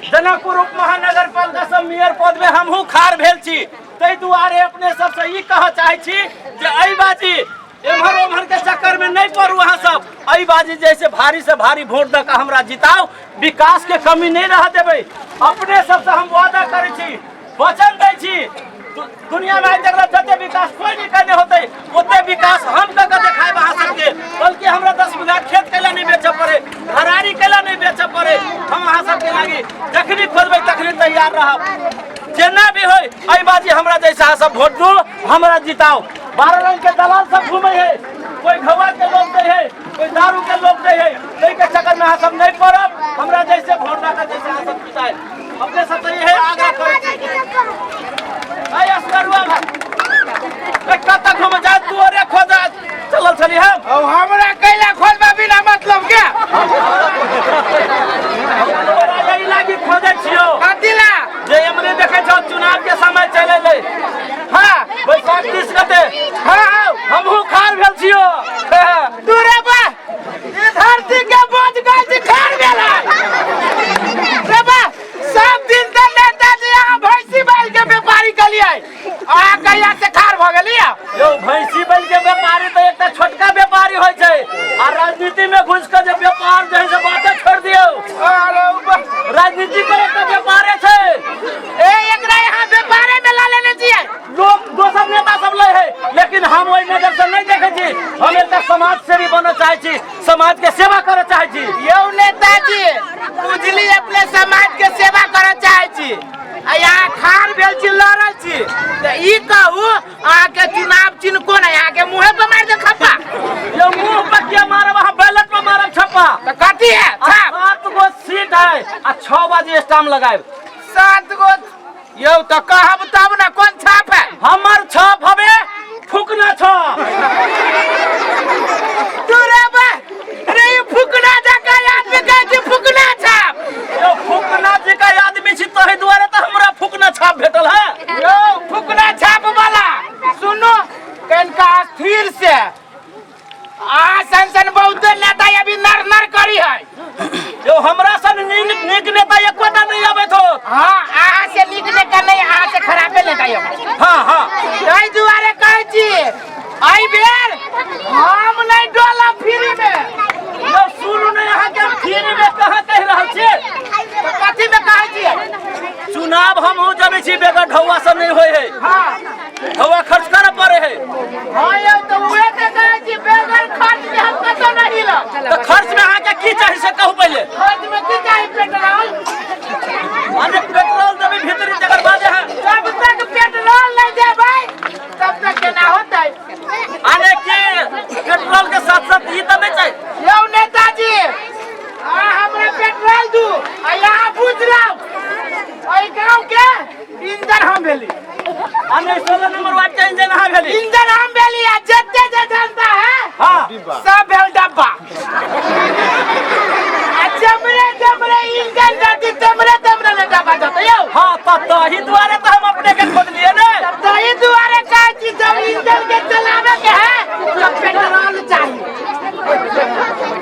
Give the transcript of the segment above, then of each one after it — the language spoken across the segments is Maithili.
जनकपुर उप महानगर पालिका से मेयर पद में हमहूँ खाड़ भेल छी। ताहि दुआरे अपने सबसे ई कहऽ चाहै छी जे एहि बाजी एम्हर ओम्हर के चक्कर में नहीं पड़ू। अहाँ सब एहि बाजी जैसे भारी से भारी वोट दऽ कऽ हमरा जिताउ, विकास के कमी नहीं रह देबै। अपने सबसे हम वादा करै छी, वचन दै छी, दुनिया में आइ तक जते विकास कोई नहीं करने होते ओते विकास हम कऽ के देखायब अहाँ सबके। बल्कि हमरा 10 बीघा खेत कैला नहीं बेचऽ पड़े, घरारी कैला नहीं बेचऽ पड़े, हम अहाँ सबके लागी जखनी खोजबै तखनी तैयार रहब। जेना भी होय एहि बाजी हमरा जैसा अहाँ सब वोट दू, हमरा जिताओ। 12 रंग के दलाल सब घूमे है, कोई घवा के लोग दे है, कोई दारू के लोग दे है, ताहि के चक्कर में अहाँ सब नहीं पड़ब। हमरा जैसे वोट दऽ के जैसे अहाँ सब जिताए, अपने सब तऽ इहे आग्रह करै छी। अय असगरुआ भाई, ए कतऽ घूमे जा तू? अरे खोजा चलल छली हम। अब हमरा कैला खोजबा बिना मतलब के? तोरा एहि लागी खोजै छियौ। कथी ला? जे एमरे देखै छौ, चुनाव के समय चलि एलै। बैसाख 30 गते। हमहूँ खाड़ भेल छियौ। तू रे बा, ई धरती के बोझ गई छी, खार भेल है रे बा। सब दिन तऽ नेताजी अहाँ भैंसी बैल के व्यापारी कलियै, अहाँ कहिया से खार भऽ गेलियै? यौ, भैंसी बैल के व्यापारी तऽ एकटा छोटका व्यापारी होइ छै, आ राजनीति में घुस के जे व्यापार जे है से बाते छोड़ दियौ। अरे बा। राजनीति पर एकटा व्यापारे छै। ए, एकरा यहाँ व्यापारे में ला लेने छियै। लोग दोसर नेता सब लै है, लेकिन हम ओहि नजर से नहीं देखै छी। हम एकटा समाज सेवी बनऽ चाहै छी, समाज के सेवा करऽ चाहै छी। यौ नेताजी, बुझली अपने समाज के सेवा करऽ चाहै छी आ यहाँ खार भेल छी, लड़ल छी, तऽ ई कहू अहाँके चुनाव चिन्ह कोन है? अहाँके मुँहे पर मारि दे खप्पा। यौ, मुंह पर किया मारब? अहाँ बैलेट पर मारब छप्पा। तऽ कथी है आ छाप? 7 गो सीट है आ 6 बजे स्टाम्प लगायब। 7 गो यौ, तऽ कहब तब ने कोन छाप है। हमर छाप हवे फुकना छाप। तू रे बा रे, ई फुकना जकाँ आदमी कहै छै फुकना छाप। यौ, फुकना जी का आदमी छी, तहि दुआरे तऽ हमरा फुकना छाप भेटल है। यौ फुकना छाप वाला, सुनो कनिका स्थिर से। आ सन सन बहुते नेता अभी नर नर करी है। यौ, हमरा सन नीक नीक नेता एकोटा नहीं आबैत हो। हाँ, अहाँ से नीक नेता नहीं, अहाँ से खराबे नेता यौ। हाँ हाँ ताहि दुआरे कहै छी, एहि बेर हम नहीं डोलब फ्री में। यौ सुनू ने, अहाँ के फ्री में कहाँ कहि रहल छी? तऽ कथी में कहै छियै? चुनाव हम हो जबै छी, बेगर ढौआ से नहीं होय है। ढौआ खर्च करऽ पड़े है। हाँ यौ, तऽ उहे तऽ कहै छी, बेगर खर्च के हम कतौ नहीं हिलब। तऽ खर्च में अहाँ के की चाही से कहू पहिले। खर्च में की चाही? पेट्रोल। अरे पेट्रोल देबै भीतरी, तकर बाद अहाँ जब तक पेट्रोल नहीं देबै तब तक केना होतै? अरे की पेट्रोल के साथ साथ ई तऽ नहीं चाही? यौ नेताजी, आ हमरा पेट्रोल दू आ यहाँ बुझ लाउ, एहि गाँव के इंजन हम भेली। अरे 16 नंबर वार्ड के इंजन अहाँ भेली? इंजन हम भेली आ जते जे जनता है सब भेल डब्बा, आ जमरे जमरे इंजन जाती तमरे तमरे ने डब्बा जाते यौ। हाँ, तऽ तही दुआरे तऽ हम अपने के खोजलिए ने। तही दुआरे कहै छी, जब इंजन के चलावे के है तो पेट्रोल चाहिए,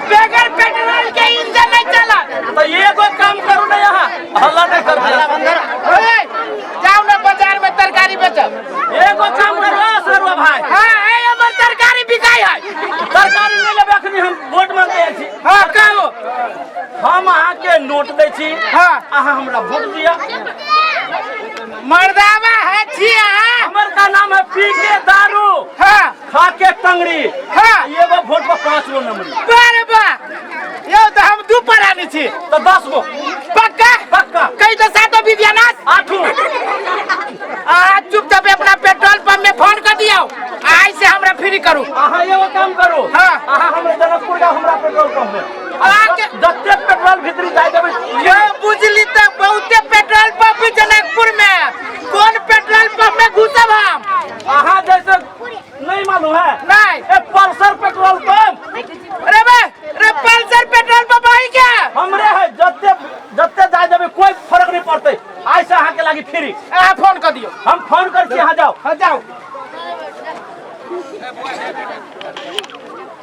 बगैर पेट्रोल के इंजन नहीं चलत। तऽ एगो काम करू ने, यहाँ हल्ला नहीं करू। ए, जाओ ना बाजार में तरकारी बेचब। एगो काम करू सरुआ भाई। हाँ, ए हमर तरकारी बिकाई है। तरकारी नहीं लेबै, अखनी हम वोट मांगे आयल छी। हाँ, कहू। हम अहाँके नोट दै छी। अहाँ हमरा वोट दिअ। मर्दावा है छी अहाँ। हमर का नाम है पी के दारू खा के टंगड़ी। एगो वोट पर 5 गो नंबर। बारे बा यौ, तऽ हम 2 परानी छी। तऽ 10 गो। पक्का? पक्का। कही तो सातो विद्यानाश। आठू। आ चुपचाप अपना पेट्रोल पंप में फोन कर दियो, आई से हमरा फ्री करू। अहाँ एगो काम करू। अहाँ हमरा जनकपुर जाओ, हमरा पेट्रोल पंप में जते पेट्रोल भीतरी जाय देबै। यौ बुझली तऽ बहुते पेट्रोल पंप है जनकपुर में, कोन पेट्रोल पंप में घुसब हम? अहाँ जैसे नहीं मालूम है? नहीं। ए पल्सर पेट्रोल पंप। अरे बे रे, पल्सर पेट्रोल पंप है क्या? हमरे है, जते जते जाय देबै कोई फर्क नहीं पड़तै, आई से अहाँ के लागी फ्री। अहाँ फोन कर दियो। हम फोन कर छी, अहाँ जाओ। हाँ, जाओ।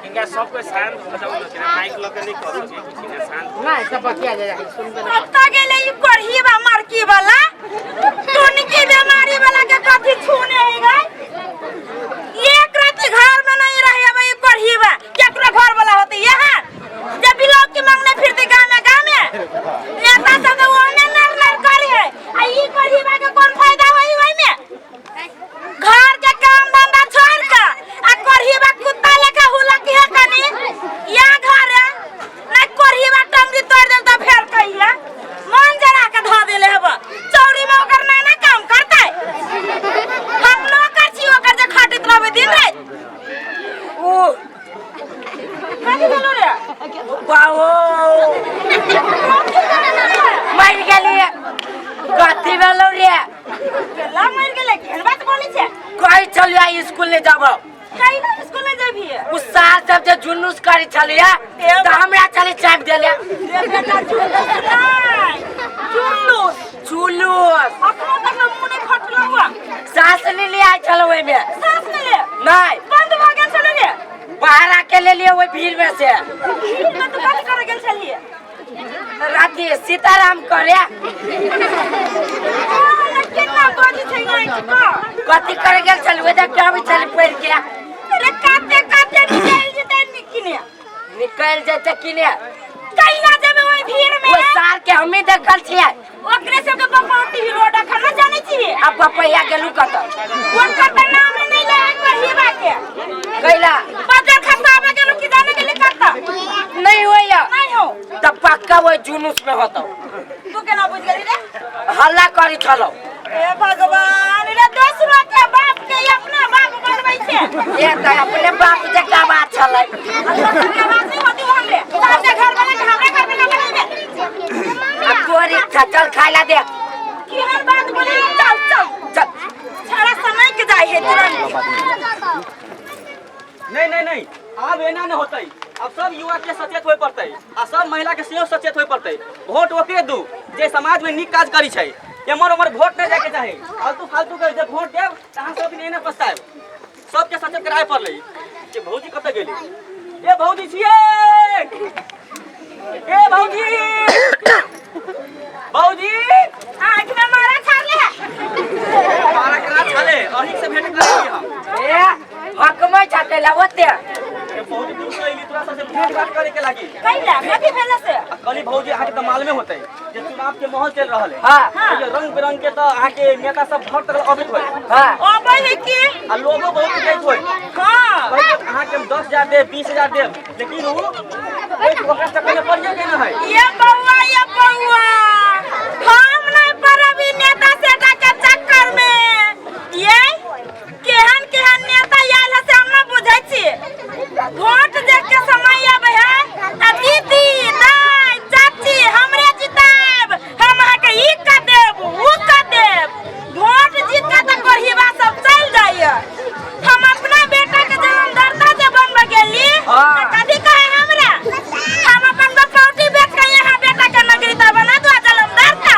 इनका सबके शांत भऽ जाउ ने, माइक लऽ के नहि कऽ सकै छी, शांत। नहीं सब बतिया जाए, सुनबे। कतऽ गेलै ई कोढ़ी? स्कूल नहीं जाबो। कैला स्कूल नहीं जेबही? उ साल सब जे जुलूस करी छलिए त हमरा चली चाप देले। रे बेटा, जुलूस नहीं, जुलूस। जुलूस। अखनो तक ना मुंह नहीं फटलो हुआ। सास नहीं ले आयल छलो ओहिमे। सास नहीं ले? नहीं। बंद भ गेल छलो रे? बाहर आके ले लिए ओहि भीड़ में से। भीड़ में तो कथी करे गेल छलिए? राति सीताराम करे। केना बजै छै नहीं कि कह। कथी करे गेल छल? ओहि देख के आबै छली पढ़ि के। अरे काते काते निकलि जेतै किने। निकलि जेतै किने? कैला जेबै ओहि भीड़ में? ओहि साल के हमही देखल छियै। ओकरे सबके बपौटी रोड अखन न जानै छियै। आ बपैया गेलू कतऽ? ओकर तऽ नाम नहि ले कहिबा के। कैला? बजर खसाबे गेलू कि जाने गेली कतऽ? नहीं होइया। नहीं हो। तऽ पक्का ओहि जुलूस में होतौ। तू केना बुझि गेली रे? हल्ला करी छलौ। हे भगवान, रे दोसरो के बाप के अपना बाप बनबै छै। ए तऽ अपने बाप जकाँ बात छलै। आ दोसर के आवाज नहि होती हमरे। सबके घर बना के हमरा घर बना बनेबे। अब तोर इच्छा, चल खाय ला दे। केहन बात बोली? चल चल चल। छड़ा समय के जाय है तुरंत। नहीं नहीं नहीं, आब एना नहीं होतै। अब सब युवा के सचेत होय पड़तै आ सब महिला के सेहो सचेत होय पड़तै। वोट ओकरे दू जे समाज में नीक काज करी छै। एमहर ओमहर वोट नहीं जाके चाही। फालतू फालतू के जे वोट देब त अहाँ सब दिन एने पछताएब। सबके सचेत कराए पड़लै जे भौजी कतऽ गेली। ए भौजी छियै, ए भौजी, भौजी। आँख में मारा छाले है। मारा करा छाले, अहीं से भेंट करै हम। ए हकमै छकै ला ओते। ए भौजी दूर से अइली तोरा सबसे भेंट घाट करे के लागी। कैला कथी भेल से? आ कहली भौजी अहाँके तऽ मालूमे होतै जे चुनाव के माहौल चलि रहल है। हाँ। ये रंग बिरंग के तऽ अहाँके नेता सब घर तक अबैत होय। हाँ। अबै है की? आ लोगो बहुत दैत होय। हाँ। कहै कि अहाँके हम 10,000 देब, 20,000 देब, लेकिन उ ओकरा चक्कर में पड़िए के न है। ये बउआ, ये बउआ, हम नहीं पड़ब ई नेता सेता के चक्कर में। ये केहन केहन नेता आयल है से हम न बुझै छी। वोट देख के समय आबै है त दीदी दाई चाची हमरे जिताएब, हम अहाँके ई कऽ देब उ कऽ देब। वोट जीत के तऽ कोढ़ीबा सब चलि जाइए। हम अपना बेटा के जन्मदाता जे बनबऽ गेली तऽ कथी कहे हमरा? हम अपन बपौटी बेच के यहाँ बेटा के नगरीता बना दो जन्मदाता।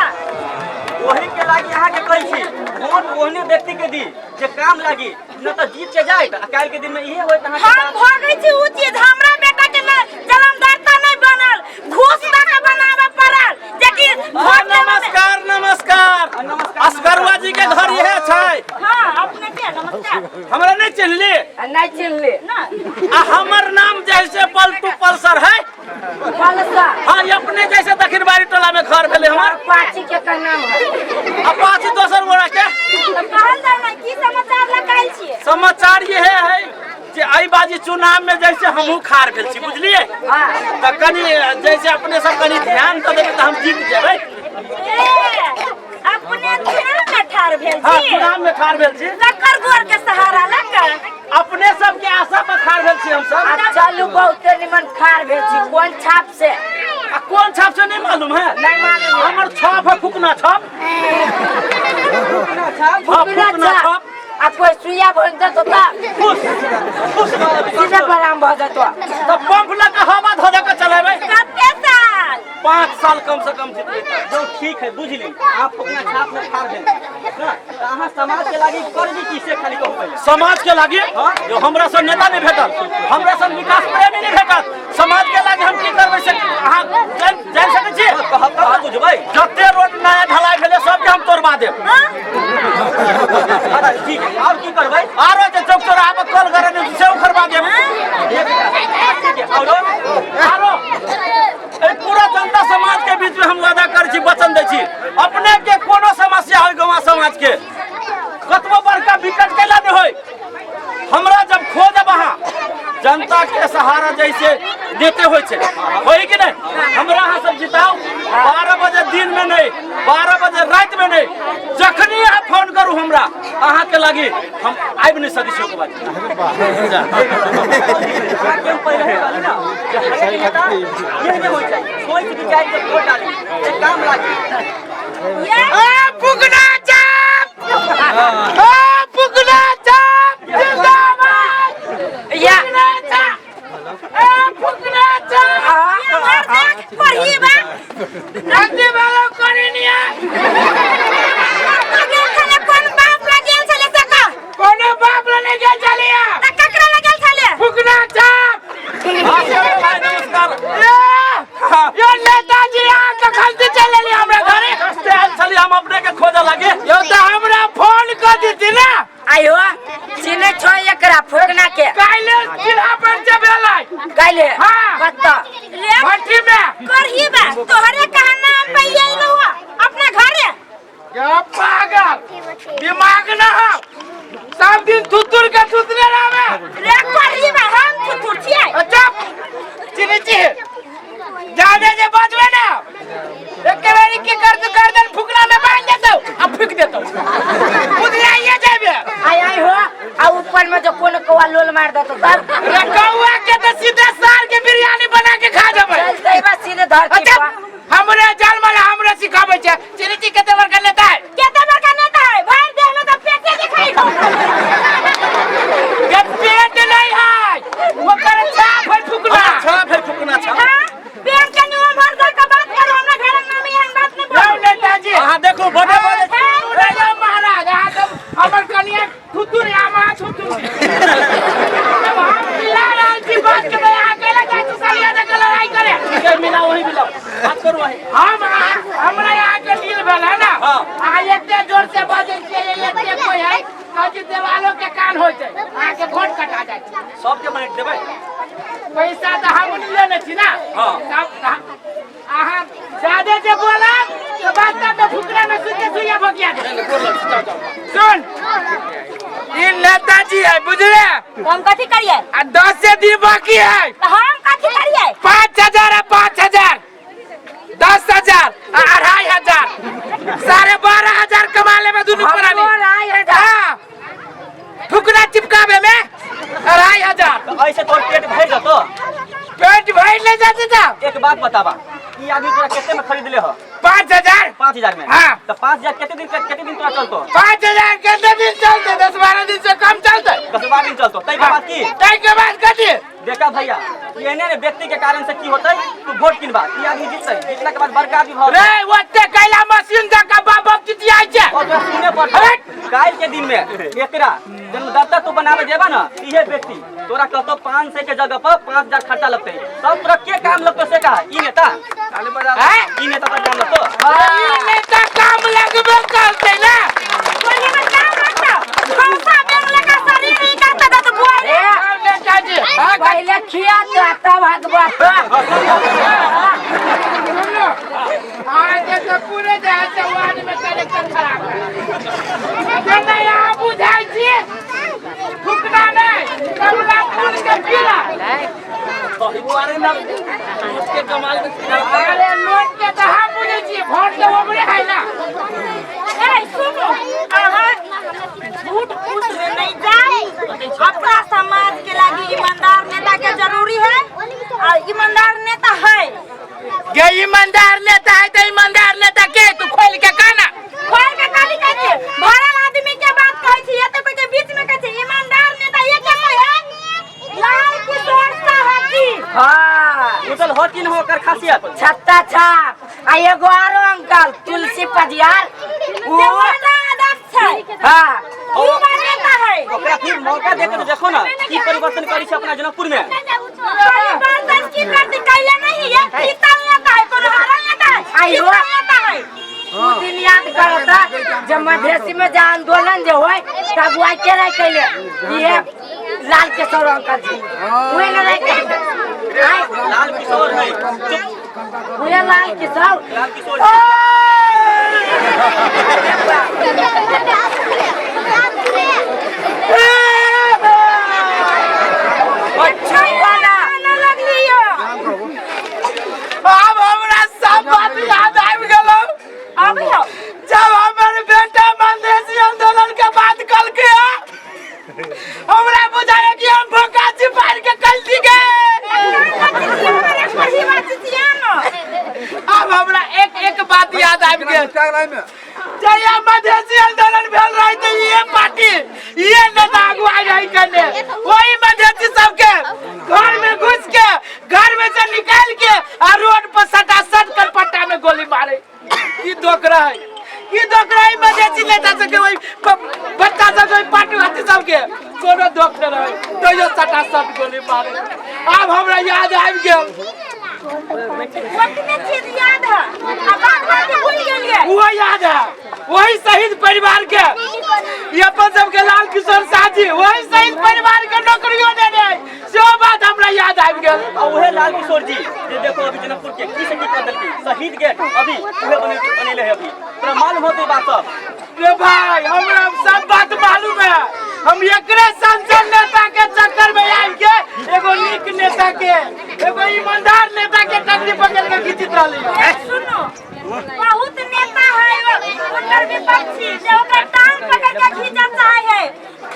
ओही के लागी अहाँके कहै छी वोट ओहने व्यक्ति के दी जे काम लागी, न तऽ जीत के जाए आ काल्हि के दिन में इहे होइत अहाँके। हम भोगै छी उ चीज। हमरा बेटा के न जन्मदाता नहीं बनल, घूस दऽ के बनाबऽ पड़ल जेकि वोट देबऽ में। नमस्कार नमस्कार। नमस्कार। असगरुआ जी के घर इहे छै। हाँ अपने के नमस्कार। हमरा नहीं चिन्हली? नहीं चिन्हली। ना। आ हमर नाम जैसे पलटू पल्सर है। पल्सर। हाँ, ये अपने जैसे दक्षिणबाड़ी टोला में घर भेले हमर। अपाची के का नाम है? अपाची दोसर गोरा के। तऽ कहल जाउ ने की समाचार लकायल छियै? समाचार ये है जे एहि बाजी चुनाव में जैसे हमहूँ खार भेल छी, बुझलिए? हाँ। तऽ कनि जैसे अपने सब कनि ध्यान दऽ देबै तऽ हम जीत जेबै। ए, अपने चुनाव में ठाढ़ भेल हाँ, छी? चुनाव में ठाढ़ भेल छी। ककर गोर के सहारा लऽ कऽ? अपने सबके आशा पर ठाढ़ भेल छी हम सब। आ चलू बहुते निमन ठाढ़ भेल छी। कोन छाप से? आ कोन छाप से नहीं मालूम है? नहीं मालूम है। हमर छाप है फुकना छाप। फुकना हाँ, फुकना छाप। आ कोई सुइया भोंक देतो तऽ खुश खुश सीधे बराम भऽ जेतो। तऽ पंप लऽ के हवा धऽ धऽ के चलेबै। कते साल? 5 साल कम से कम जितबै। जो ठीक है बुझली, आप फुकना छाप में ठाढ़ भेल ना तऽ अहाँ समाज के लागी करबी की से खाली कहू पहिले। समाज के लागी जो हमरा सब नेता नहीं भेटल, हमरा सब विकास प्रेमी नहीं भेटल, समाज के लागी हम की करबै से अहाँ जानि सकै छी? कहब तब ने बुझबै। जते रोड नया ढलाई भेलै सबके हम तोड़बा देब। अच्छा ठीक है, और की करबै? आरो जे चौक चौराहा पर कल गड़ल है, से उखड़बा देब। ठीक है, आरो? आरो एहि पूरा जनता समाज के बीच में हम वादा करै छी, वचन दै छी, अपने के कोनो समस्या होय गाँव समाज के, कतबो बड़का विकट कैला नहि होय, हमरा जब खोजब अहाँ जनता के सहारा जैसे नेते होइ छै, होय कि नहि? हमरा अहाँ सब जिताउ। 12 बजे दिन में नहीं, 12 बजे राति में नहीं, जखनी अहाँ फोन करू हमरा, अहाँ के लागी हम आबि नहि सकै छी ओकर बाद। अहाँके हम पहिले ही कहली ना जे हरेक नेता यही नहि होइ छै, सोचि विचारि के वोट डाली जे काम लागी। आ फुकना चाप, आ फुकना चाप जिंदाबाद। आयो चिन्है छो एकरा फुकना के। काल्हि चिल्हा पर से भेलै। काल्हि? हाँ। कतऽ? रे भट्ठी में। करही बा तोहरे कहा नाम पे अइलौ ह अपना घरे। क्या पागल दिमाग ना हो, सब दिन थुथुर के थुथने रहबे। रे करही बा हम थुथुर छियै। अच्छा चिन्है छी जादे जे बजबे ना एक बेरी की कर तू गर्दन फुकना में बांध देतौ आ फूक देतौ, बुझलाइए जेबे। आय आय हो, आ ऊपर में जो कोनो कौआ लोल मार देतो तब? रे कौआ के तो सीधे सार के बिरयानी बना के खा जेबै। चलते बा सीधे धरती अच्छा पर। हमरे जन्म हमरे सिखाबै छै। चिन्है छी कते बड़का नेता है? केते बड़का नेता है? भर देह में तो पेटे दिखाई हो। के पेट नहीं है, ओकर छाप है फुकना। छाप है फुकना छाप। हां पेट के नु भर दे के बात करो, हमरा घर में में एहन बात नहीं यौ बोलो। नेताजी अहाँ देखू बड़े बड़े। रे यौ महाराज, अहाँ सब हमर कनिया थुथुर आमा थुथुर जब हम मिला रहल छी बात के, अहाँ कैला जाइ छी सरिया जगह लड़ाई करे? ठीक है, मिलाओ वही मिलाओ, बात करू वही। हम हमरा यहाँ के डील भेल है ना। हाँ। अहाँ एते जोर से बजै छियै, एते कोई है कहै छी देवालो के कान होइ छै, अहाँके वोट कटा जाइ छै। सबके बाँटि देबै पैसा तऽ हम लेने छी ना। हाँ। अहाँ जादे जे बोलब तऽ वास्तव में फुकरा में सुते सुइया भोगिया दे। सुन, ई नेताजी है बुझले। हम कथी करिए? आ 10 दिन बाकी है। तो हम कथी करिए? 5000 आ 5000 10,000 आ 2500 12,500 कमा लेबे दुनू प्राणी। हमरो 2500। हाँ, फुकना चिपकाबे में 2500। तऽ ऐसे तोर पेट भरि जतो? पेट भरि ले जाते था। एक बात बताबा, ई आदमी तोरा कते में खरीद ले हो? 5000। 5000 में? हाँ। तऽ 5000 कते दिन कते दिन तोरा चलतो? 5000 कते दिन चलते? 10-12 दिन से कम चलते? 10-12 दिन चलतो। ताहि के बाद की? ताहि के बाद कथी? देखा भैया, एहने ने व्यक्ति के कारण से की होतै, तू वोट किनबा, ई आदमी जीततै, जीतला के बाद बड़का आदमी भऽ रे ओते कैला मशीन दऽ के बाप बाप चिचियाइ छै। और तोरा सुने पड़तौ। हट! काल्हि के दिन में एकरा जन्मदाता तू बनावे जेबा ना, इहे व्यक्ति तोरा कहतो 500 के जगह पर 5000 खर्चा लगतै, तब तोरा के काम लगतो से का? ई नेता। हैं? ई नेता पर काम लगतो। ई नेता काम लगबे करतै ना। बोली में काम लगता भौसा बेंग लगा शरीर ही करता था तो बोल। ए, हाँ, नेताजी हाँ, पहले खिया तो तब हकबा। सुनो, आज तो पूरे जहाँ से वार्ड में कलेक्टर खराब है। जेना यहाँ बुझाइ छी फुकना नहीं कमला फूल के पीला। के कमाल के। अरे लोट के तो हम बुझै छी, वोट तो हमरे है ना। ए सुनो, अहाँ झूठ फूस में नहीं जाए। अपना समाज के लागी ईमानदार नेता के जरूरी है और ईमानदार नेता है। गे ईमानदार नेता है तो ईमानदार नेता के तू खोल के कहना। खोल के काली कहै छी, भरल आदमी के बात कहै छी, एते कोई के बीच में कहै छी ईमानदार नेता ये के कोई है? लाल किशोर साहब जी। हाँ। बुझल हो कि न हो ओकर खासियत? छत्ता छाप आ एगो आरो अंकल तुलसी पजियार उ जे वार्ड अध्यक्ष छै। हाँ। उ बड़ नेता है। ओकरा फिर मौका दे के तो देखो ना की परिवर्तन करी छै अपना जनकपुर में। परिवर्तन की करती कैले नहीं है, पीतल नेता है, कोनो हरल नेता है, आइयो। पीतल नेता है। उ दिन याद करता जब मधेसी में जे आंदोलन जे होय तब वो के रह कैले ये लाल किशोर अंकल जी उहे न रह कैले। आय लाल किशोर नहीं, चुप। उहे लाल किशोर। लाल किशोर। अच्छा वाला आने लगली यो। आब हमरा सब बात याद आबि गेल। अब हो। जब हमर बेटा मधेसी आंदोलन के बात कलके, हमरा बुझाया कि हम भोका छिपाड़ के कल दी गए। अब हमरा एक एक बात याद आबि गेल। जहिया मधेसी आंदोलन भेल रहे तऽ ये पार्टी ये नेता अगुवाई रही करने, वही मधेसी सबके घर में घुस के घर में से निकाल के आ रोड पर सटा सट कर पट्टा में गोली मारे। की दोख रहे, की दोख रहे मधेसी नेता सबके, वही बच्चा सबके, वही पार्टी वाटी सबके? कोनो दोख नहि रहे, तैयो सटा सट गोली मारे। आब हमरा याद आबि गेल। ओतने चीज याद है आ बात बात भूल गेलिए। ओहो याद है। वही शहीद परिवार के ई अपन सबके लाल किशोर शाह जी वही शहीद परिवार के नौकरियो देने है सेहो बात हमरा याद आबि गेल। आ उहे लाल किशोर जी जे देखो अभी जनकपुर के की से की कर देलकै, शहीद गेट अभी उहे बनेले है अभी। तोरा मालूम होतै बात सब? रे भाई हमरा सब बात मालूम है। हम एकरे संसद नेता के चक्कर में आबि के एगो नीक नेता के, एगो ईमानदार नेता के टंगरी पकड़ के खींचित रहली। सुनो, बहुत नेता है उनकर विपक्षी जे ओकरा टांग पकड़ के खींचऽ चाहे है,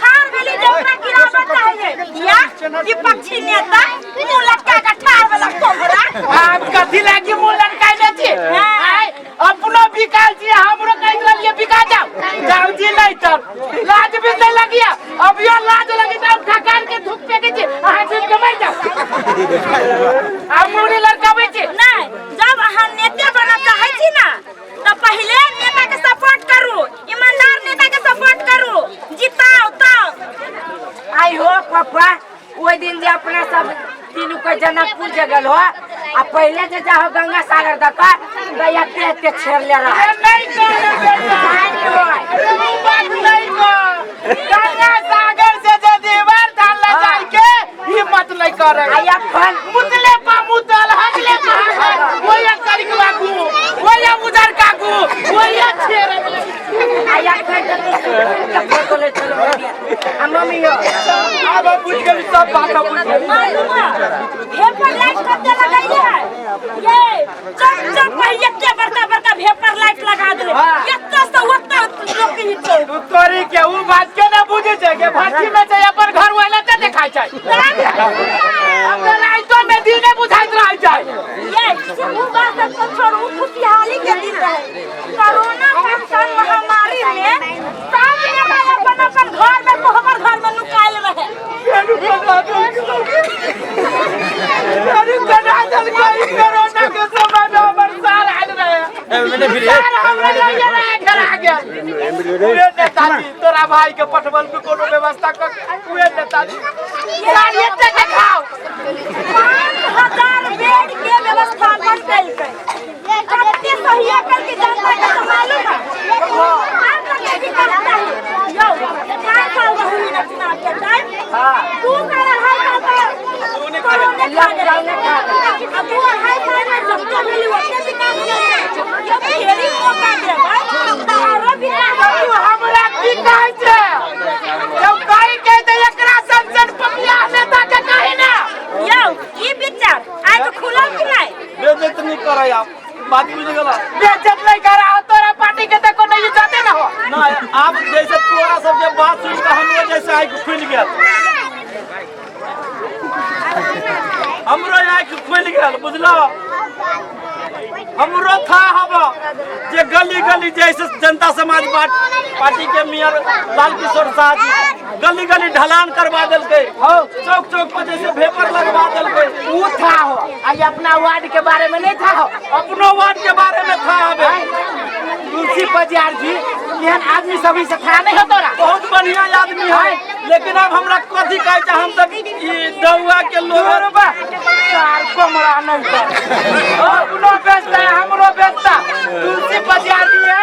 खार भेली जे ओकरा गिराबऽ चाहे है। या विपक्षी नेता मुंह लटका के ठाड़ वाला कोबरा। आब कथी लागी मुंह लटकाइले छी? आय अपनो बिकाल छी, हमरो कहैत रहलियै बिका जाओ जाओ जी, नहीं तर लाज भी नहीं लगिया। अभियो लाज लगी त हम ठकार के धूप फेंके छी, अहाँ डूब के मरि जाओ। आ मुड़ी लटकाबै छी। नहीं, जब अहाँ नेता बनऽ चाहै छी ना तऽ पहिले नेता के सपोर्ट करू, ईमानदार नेता के सपोर्ट करू, जिताओ तब। आई हो पप्पा, ओहि दिन जे अपना सब तीनू के जनकपुर जे गेल हो आ पहिले जे जाहो गंगा सागर दक तऽ एते एते छेड़ले रहे। अरे नहीं कर बेटा, नहीं होय। अरे उ बात नहीं कर। गंगा सागर से जे दीवार धान ला जाय के हिम्मत नहीं करे। आ एखन मुतले पा मुतल, हगले पा हगल, ओया करिकवा गु, ओया उजर कागु, ओया छेड़े। आ एखन तऽ तू सुतल के फोटो ले चलो आ मम्मी यो। आब हम बुझि गेली, सब बात हम बुझि गेली। मालूम है भेपर लाइट कते लगैले है? ये चौक चौक पर एते बड़का बड़का भेपर लाइट लगा देले, एते से ओते लोक के हिचौ। तू तोरी के उ बात के ना बुझे छै के भाटी में छै अपन घर वाला ते देखाय छै। हम तऽ राइतो में दिने बुझाइत रहै छै। ये उ बात सब तो छोड़ू, खुशहाली के दिन रहे। कोरोना सन महामारी में सब नेता अपन अपन घर में कोहबर घर में नुकायल रहे। फेरू कना देलकै, फेरू कना देलकै। कोरोना के समय में हमर सार आयल रहे, सार हमरा लगे रहे घेरा गेल। उहे नेताजी तोरा भाई के पटबल के कोनो व्यवस्था क के, उहे नेताजी सार एते के खाओ। 5000 बेड के व्यवस्थापन कलकै, कते सहयोग करके जनता के तो मालूम है। आर कते विकास चाही यौ? 4 साल रहू ना चुनाव के टाइम, 2 साल 2.5 साल तऽ कोरोने खा गेलै। आ 2 2.5 साल में जते भेलै ओते विकास केलकै। यौ फेरी मौका देबै तऽ आरो विकास। तू हमरा की कहै छै? जब कही के तऽ एकरा सन सन पपिया नेता के कही ना। यौ की विचार आइ के खुलल कि नहि? बेइज्जत नहीं करे आप, बात बुझ गेला? बेइज्जत नहीं करा, तोरा पार्टी के तऽ कोनो इज्जते ना हो। ना आप जैसे तोरा सबके बात सुन के हमरो जैसे आँखि खुलि गेल, हमरो आँखि खुलि गेल, बुझलो? हमरो था हवा जे गली गली जैसे जनता समाज पार्टी के मेयर लाल किशोर शाह जी गली गली ढलान करवा देलकै, चौक चौक पर जैसे भेपर लगवा देलकै। उ था हो, आ अपना वार्ड के बारे में नहीं था हो? अपनो वार्ड के बारे में था हवे। तुलसी पजियार जी एहन आदमी सभी से था नहीं हो तोरा? बहुत बढ़िया आदमी है, लेकिन अब हमरा कथी कहै छै, हम तऽ ई दौआ के लोग। बा सार कमरा नहीं कर, अपनो बेचता हमरो बेचता। तुलसी पजियार जी है।